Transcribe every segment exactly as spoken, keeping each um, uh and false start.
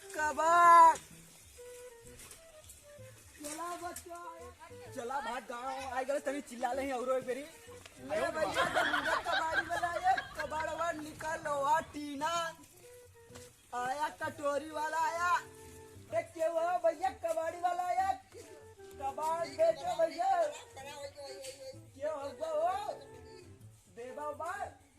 कबाड़। चला बच्चा, चला भाग गाँव, आइ गए तनी चिल्ला ले औरो एक बेरी। ले भैया, दरमिंदर कबाड़ी वाला आया, कबाड़वा निकाल लोहा टीना। आया कटोरी वाला आया। ए, के हो भैया, कबाड़ी वाला आया, कबाड़ बेचो भैया। के हो गो हो? देबा बा?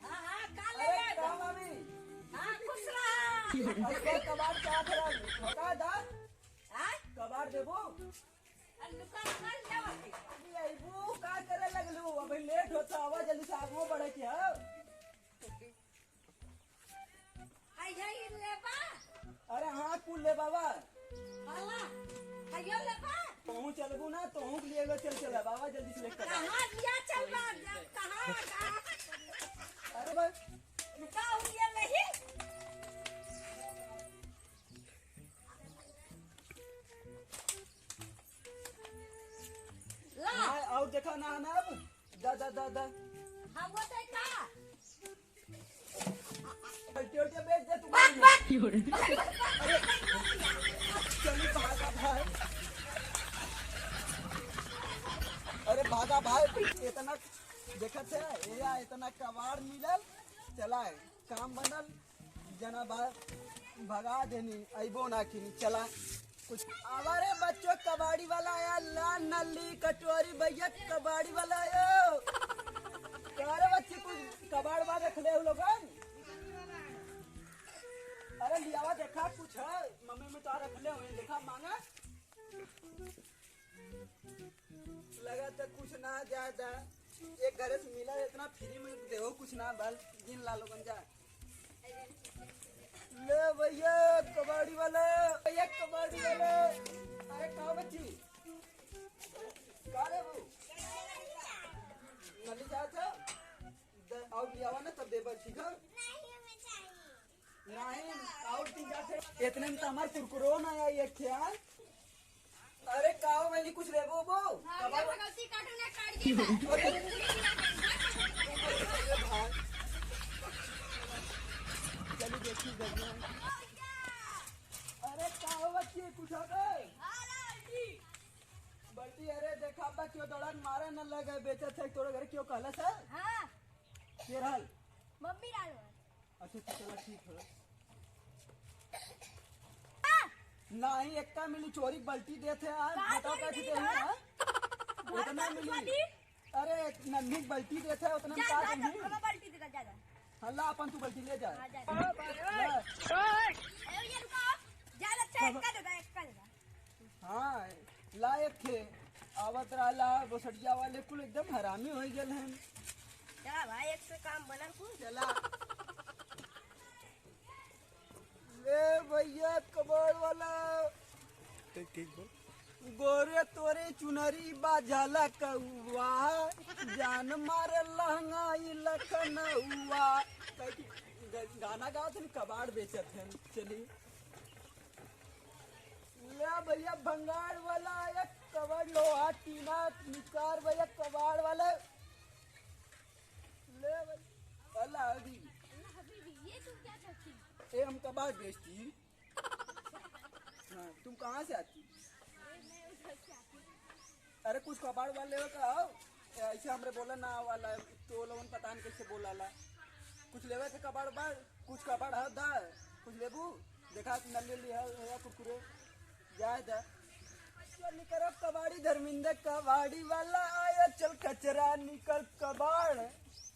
हाँ, हाँ, का अरे, लेबे? का मामी? हाँ, खुश रहा। अरे, कबाड़ का खराब? का दा? हाँ? कबाड़ देबो? अरे, दुकान कर जाओ। अभी अइबू, का करे लगलू? अभी लेट होता, आवा जल्दी से आगू बढ़े के है। आई जाई लेबा? अरे हाँ, कुल लेबा बा। हाला, हइयो लेबा? तोहू चलबू ना, तोहू के लिए एगो चल चला बाबा, जल्दी से लेकर आ। कहाँ लिया चल बा? कहाँ, कहाँ? अरे बा। का हो गया नहीं? ला। हाँ, और देखा ना, ना अब। दा, दा, दा, दा। हाँ, वो तो का? उल्टे उल्टे बेच दे तू। भाग, भाग। अरे, चली भागा भाई। अरे भागा भाई, इतना देखत है, ए या इतना कबाड़ मिलल, चला है, काम बनल, जना बा-, भगा देनी, अइबो ना किनी, चला। कुछ आवा रे बच्चों, कबाड़ी वाला आया, लाल नली कटोरी भैया, कबाड़ी वाला आयो। का रे बच्ची, कुछ कबाड़ बा रख ले हो लोगन? अरे लियावा, देखा कुछ है, मम्मी में तो रख ले हुए, देखा मांगा। लगा तो कुछ ना ज्यादा, एक घरे से मिला इतना फ्री में देहो कुछ ना बल, गिन ला लोगन जा। ले भैया कबाड़ी वाला, भैया कबाड़ी वाला। अरे का बच्ची? का लेबू? नली जात है? द-, और लियावा ना तब देबा, ठीक है? नहीं, और तीन चार ठे। इतने में तो हमार कुरकुरो ना आई एक ख्याल। अरे का हो बहनी, कुछ लेबो वो? हाँ, कबाड़ ये भगवती कार्टून है, कार्ड की बात। अरे, अरे भाई। चलिए देखिए बढ़िया। अरे का हो बच्ची, कुछ हो गए? हाँ, ला, आंटी। बल्टी, अरे देखा बा क्यों दौड़न मारे न लगे, बेचत है तोरे घर क्यों कहला सर? हाँ। के रहल? मम्मी रहल। अच्छा, अच्छा, चला ठीक है। नहीं, एक्का मिली चोरी बल्टी देत है, आज का बताओ चोरी कैसे नहीं देत है, बा? हाँ? घर इतना का मिली। दुश्मनी? अरे, नन्ही बल्टी देत है, उतना में जा, का जा, जा, देंगी? हम बल्टी देता, जा, जा। हाँ, ला, अपन तू बल्टी ले जा। हाँ, जा, जा। ला। ए, ये रुको। जा, अच्छा, चलो। एक्का दे दा, एक्का दे दा। हाँ, ला एक ठे। आवत रहला, बसड़िया वाले कुल एकदम हरामी हो गए हैं। चला भाई, एक से काम बनल कुल। चला। ले भैया कबाड़ वाला। ठीक, ठीक बोल। गोरे तोरे चुनरी बा झालकउआ, जान मारे लहंगाई लखनउआ। कह के ग-, गाना गावत हन, कबाड़ बेचत हन। चली। ले भैया भंगार वाला, एक कबाड़ लोहा टीना निकार भैया कबाड़ वाला। ले भाई, अल्लाह हबीबी। अल्लाह हबीबी, ये तुम क्या करती? ए, हम कबाड़ बेचती। हाँ, तुम कहाँ से आती? ए, मैं उधर से आती हूँ। अरे, कुछ कबाड़ वाले हो का आओ? ए, ऐसे हमरे बोला ना वाला, तो लोगन पता नहीं कैसे बोलाला। कुछ लेवे थे कबाड़ बाड़, कुछ कबाड़ है दा, कुछ लेबू? देखा, नल्ली लिया, लिया कुरकुरे, जाए दा। चल निकल अब कबाड़ी धर्मिंदर, कबाड़ी वाला आया, चल कचरा निकल कबाड़।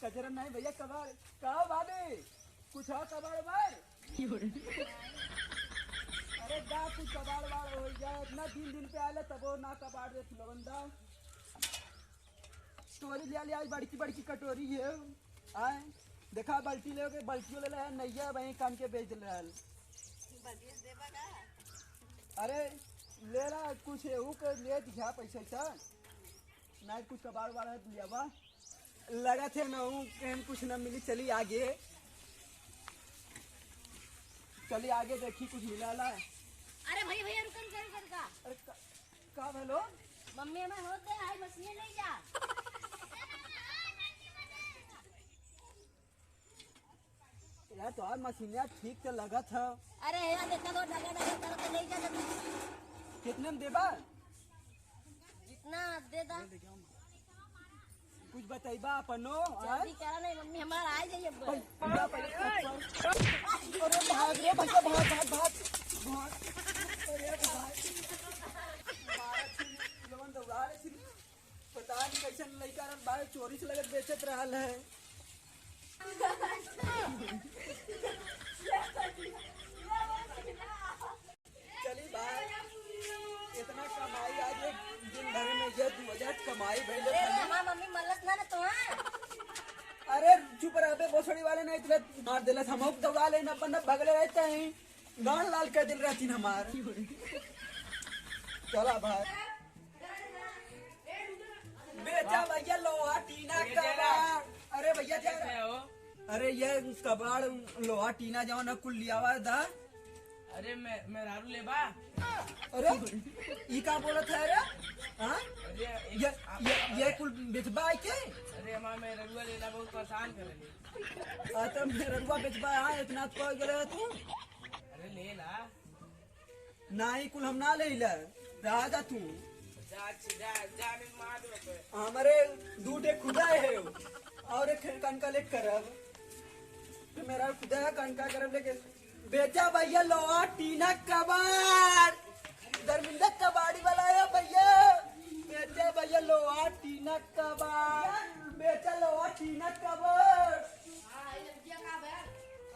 कचरा नहीं भैया, कबाड़। का हो भाभी, कुछ हो कबाड़ बाड़? अरे दा, कुछ कबाड़ बाड़ हो जाए, इतना दिन दिन पे आले तबो ना कबाड़ रे फुलवन दा। टोरी लिया लिया, बड़की बड़की कटोरी है। आए, देखा, बाल्टी ले के, बाल्टियो ले ले, नैया वहीं कान के बेच ले रहल। बल्टियो देबा का? अरे, ले ला, कुछ एहू के ले दिया पैसा वैसा। नहीं, कुछ कबाड़ वाला है, लियावा। लगत है ना, हूँ, कहीं कुछ ना मिली, चली आगे। चली आगे, देखी, कुछ मिला ला। अरे भैया, भैया, रुकन, रुकन, रुकन का। अरे, का, का भेलो? मम्मी हमें होत दे, आई मशीन नहीं जा। यार, तोहार मशीनिया ठीक तो लगत है। अरे यार, देखा तो डगा डगा कितने में देबा? जितना दे दा। कुछ बताइबा अपनो, आय? जल्दी करा नहीं, मम्मी हमार आ जाइए अब। भाई, पूरा पहले अरे भाग रे भैया, भाग, भाग, भाग, भाग। अरे भाग। मारा छिन, लोगन दौड़ा रे छिन। पता नहीं कैसन लइका रहल बा, चोरी से लगत बेचत रहल है। चली भाई, इतना कमाई आज एक दिन भर में ये दू हजार कमाई भइल अरे, खाली। हमार मम्मी मलस ना रे तोहार। अरे चुप रह बे, भोसड़ी वाले, नहीं तुरंत मार देलस, हम दौड़ा ले ना, अपन भगले रहते हैं, गान लाल कर दिल रहती हमार। चला भाई। बेचा भैया लोहा टीना कबाड़। अरे भैया जा। कैसे हो? अरे ये कबाड़ लोहा टीना जौन है कुल लियावा दा। अरे मैं, मेहरारू लेबा। अरे ई का बोलत है रे? हाँ? अरे एक ये, आप, ये, आप, ये कुल बेचबा है के? अरे हमार मेहररुआ लेला बहुत परेशान करेली। आ तो मेहररुआ बेचबा है, इतना तो कह गए तू। अरे लेला। नाही, कुल हम ना लेइला, रहा जा तू। जा, जा, जा, मैं मार दूँ अब। हमरे दू ठे खुदा है, और एक कनका लेके करब। तो मेरा खुदा है, कनका करब लेके। बेचा भैया लोहा टीना कबाड़, धर्मेंद्र कबाड़ी वाला है भैया। बेचा भैया लोहा टीना कबाड़, बेचा लोहा टीना कबाड़।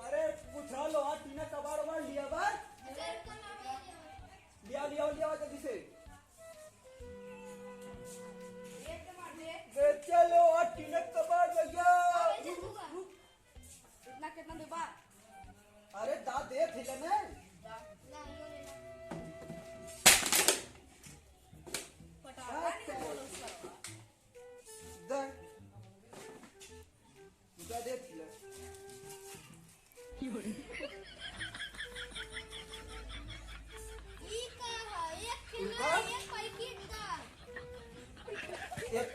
अरे पूछा लोहा टीना कबाड़ वाला लिया बा। लिया, लिया, लिया, जल्दी से। बेचा लोहा टीना कबाड़ भैया। इतना कितना देबा? अरे दा दे थे ना। पटाखा नहीं बोलो सरवा। दा। पूरा दे दिला। ई का है? एक किलो, ऊपर? एक पैकेट का। एक,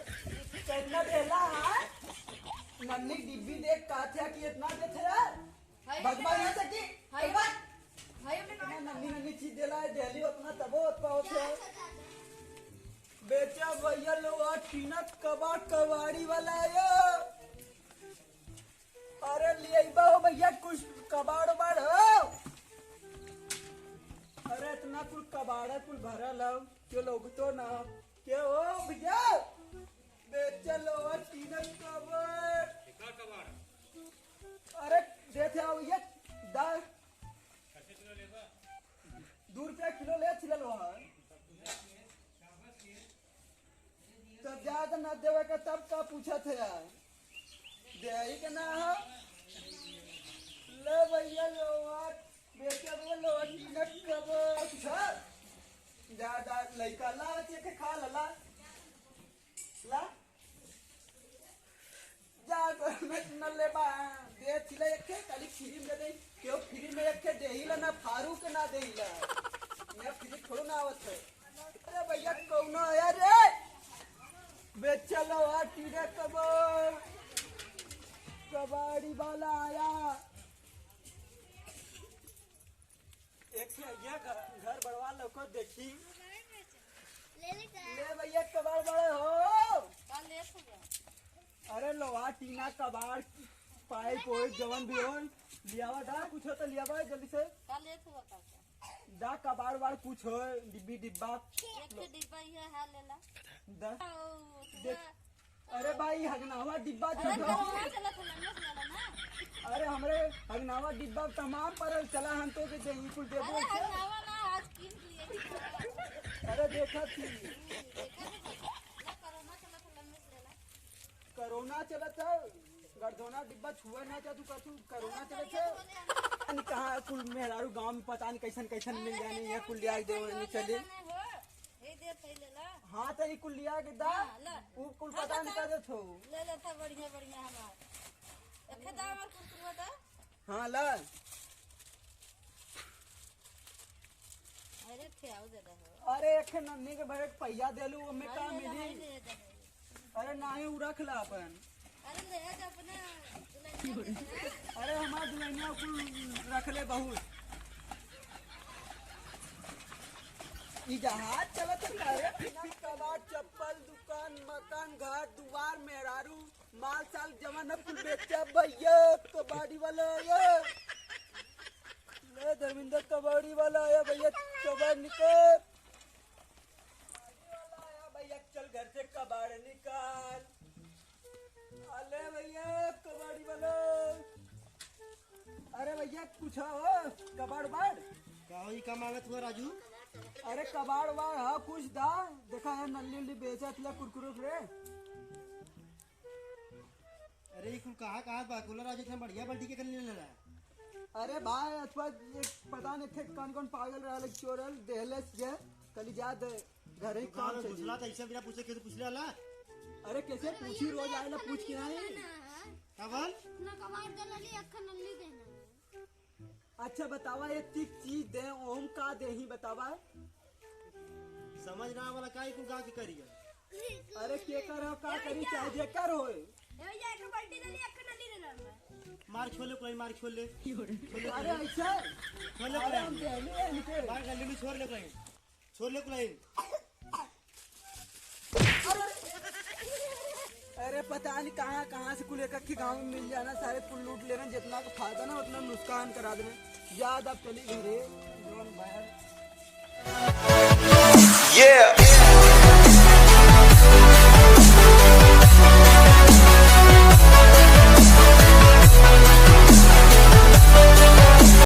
कितना देला है? नन्ही डिब्बी देख का था कि इतना देते यार? हाय भगवान भगवान। यहाँ से कि हाय भगवान। हाय अपने इतना नन्ही नन्ही चीज देला है, दिहली उतना तबो उतना होते है। बेचा भैया लोहा टीना कबाड़ कबाड़ी वाला आयो। अरे लियाइबा हो भैया कुछ कबाड़ उबाड़ हो। अरे इतना कुल कबाड़ा कुल भरल हो, क्यों लोग तो ना हो। क्या हो भैया? बेचा लोहा टीना कबाड़। अरे देते आओ भैया, दा। दू रुपया किलो ले छिलल वहाँ। तब ज्यादा ना देवे का तब का पूछत है यार? देही के ना हो। ले भैया लो आज, बेचे भैया लो आज, टीना कबाड़ कुछ है? ज्यादा लइका ला, के खा ला, ला। ला। जा, मैं न लेबा, दे थिला एक ठे, खाली फ्री में दे, केहू फ्री में एक ठे देहिला ना, फारू के ना देहिला। यहाँ फ्री थोड़ो ना आवत है। अरे भैया, कौनो आया रे? बेचलो आ टीना कबाड़, कबाड़ी वाला आया। एक ठे ये घर, घर बड़वा लौको देखी। ले ले का? ले भैया, कबाड़ बड़े हो। का लेत हुआ? अरे लोहा, टीना, कबाड़, पाइप, ओइप, जवन भी हो, लियावा दा, कुछ हो तो लियावा जल्दी से। का लेत हुआ का? दा कबाड़ वाड़ कुछ हो, डिब्बी डिब्बा। एक ठे डिब्बा ये है, ले ला। दा। ओ, देख। अरे भाई, हगनावा डिब्बा अरे, देखो। कोरोना चलत है, लंबे से लेला ना। अरे, हमरे हगनावा डिब्बा तमाम परल चला, हम तो के देही कुल देबो अरे, ऐसे। हगनावा ना, आज कीन के लिए ही था। अरे, देखा थी। देखा थी, देखा। ना, कोरोना चलत है, लंबे से लेला। कोरोना चलत है, गरदौना डिब्बा छुए ना जा, तू कहतू कोरोना चलत है। पता नहीं कहाँ कुल मेहरारू गाँव में पता नहीं कैसन कैसन मिल जाने, ये कुल लिया के देवे, चले। हे दे, पहले ला। हाँ, तो ई कुल लिया के दा। हाँ, ला। ऊ कुल हाँ, पता बता। निकाल देत हो। ले लेता, बढ़िया, बढ़िया हमार। रखे दा हमार कुरकुरवा दा। हाँ, ला। अरे, थे आओ ज्यादा हो। अरे, एक नन्ही के भरे पहिया देलू, ओमे हाँ, का ले ला, मिली? हाँ, ले जा। अरे, नाही, ऊ रख ला अपन। अरे, ले जा अपना दुल्हनिया के, हाँ। अरे, हमार दुल्हनिया कुल रख ले बहुत। ई जहाज चलत है का रे? कबाड़, चप्पल, दुकान, मकान, घर, दुआर, मेहरारू, माल साल, जमाना कुल बेचा भैया, कबाड़ी वाला आया। ले धर्मेंद्र, कबाड़ी वाला आया भैया, कबाड़ निकाल। कबाड़ी वाला आया भैया, चल घर से कबाड़ निकाल। अले भैया, कबाड़ी वाला। अरे भैया, कुछ हो, कबाड़ बाड़? का हो, ई का मांगत हुआ राजू? अरे कबाड़ बाड़, हाँ, कुछ दा। देखा है, नल्ली उल्ली बेचत ला, कुरकुरे उरकुरे। अरे, ई कुल कहाँ, कहाँ बा? कुल राजू इतना बढ़िया बाल्टी के कर ले लेला। अरे भाई, अथवा ये पता नहीं थे कौन कौन पागल रहल, चोरल, देहलस जे, कली जा दे, घर ही तो काम कहाँ चली। घुसला था, इसे बिना पूछे कैसे पूछ लेला? अरे कैसे पूछी, रोज आएला पूछ के नहीं। का बोल? ना कबाड़ दे लली, अक्खा नल्ली देना। अच्छा बतावा, ये तीक चीज दे, ओम का दे ही बतावा। समझ ना वाला काई कुल गा के करिया। अरे के कर हो, का करी, चाहे जे कर होए। ए भैया, एक बाल्टी ले ले, एक नली ले ले। मार छोले को, मार छोले। अरे ऐसा? छोले को। अरे हम देने हैं इनके। मार गली में छोड़ ले को। छोड़ ले को। अरे पता नहीं कहाँ कहाँ से कुल एक अक्खी गाँव में मिल जाना, सारे कुल लूट लेना, जितना का फायदा ना उतना नुकसान करा देना। याद अब चली घरे, जौन भैया। Yeah.